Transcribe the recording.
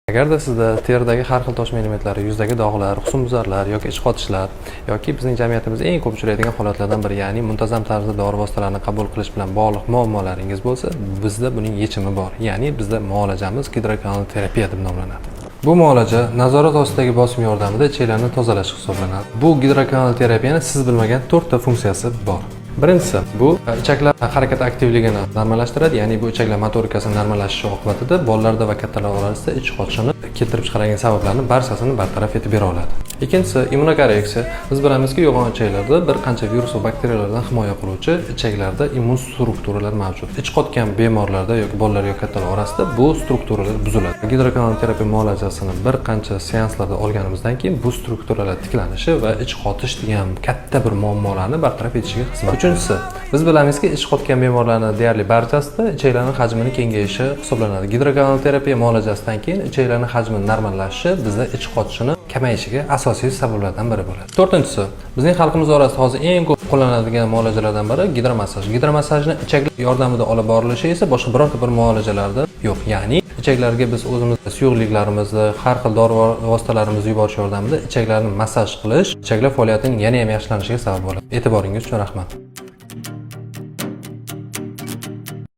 Agarda sizda teridagi har xil toshma elementlari, yuzdagi dog'lar, husnbuzarlar yoki ich qotishlar yoki bizning jamiyatimizda eng ko'p uchraydigan holatlardan biri, ya'ni muntazam tarzda dori vositalarini qabul qilish bilan bog'liq muammolaringiz bo'lsa, bizda buning yechimi bor. Ya'ni bizda muolajamiz gidrokanaloterapiya deb nomlanadi. Bu muolaja nazorat ostidagi bosim yordamida ichaklarni tozalash hisoblanadi. Bu gidrokanaloterapiyani siz bilmagan to'rtta funksiyasi bor. Birinchisi, bu ichaklar harakat aktivligini normallashtiradi, ya'ni bu ichaklar motorikasini normallashishi oqibatida bolalarda va kattalar orasida ich qotishini keltirib chiqaradigan sabablarni barchasini bartaraf etib bera oladi. Ikkinchisi, immunokorreksiya. Biz bilamizki, yo'g'on ichaklarda bir qancha virus va bakteriyalardan himoya qiluvchi ichaklarda immun strukturalar mavjud. Ich qotgan bemorlarda yoki bolalar yoki kattalar orasida bu strukturalar buziladi. Gidrokanaloterapiya muolajasini bir qancha seanslarda olganimizdan keyin bu strukturalar tiklanishi va ich qotish degan katta bir muammolarni bartaraf etishiga xizmat. Uchinchisi, biz bilamizki, ich qotgan bemorlarni deyarli barchasida ichaklarning hajmini kengayishi hisoblanadi. Gidrokanaloterapiya muolajasidan keyin ichaklarning hajmi normallashishi bizda ich qotishini kamayishiga asosiy sabablardan biri bo'ladi. To'rtinchisi, bizning xalqimiz orasida hozir eng ko'p qo'llaniladigan muolajalardan biri gidromassaj. Gidromassajni ichaklar yordamida olib borilishi esa boshqa birorta bir muolajalarda yo'q. Ya'ni ichaklarga biz o'zimiz suyuqliklarimizni, har xil dori vositalarimizni yuborish yordamida ichaklarni massaj qilish ichaklar faoliyatining yana ham yaxshilanishiga sabab bo'ladi. E'tiboringiz uchun rahmat.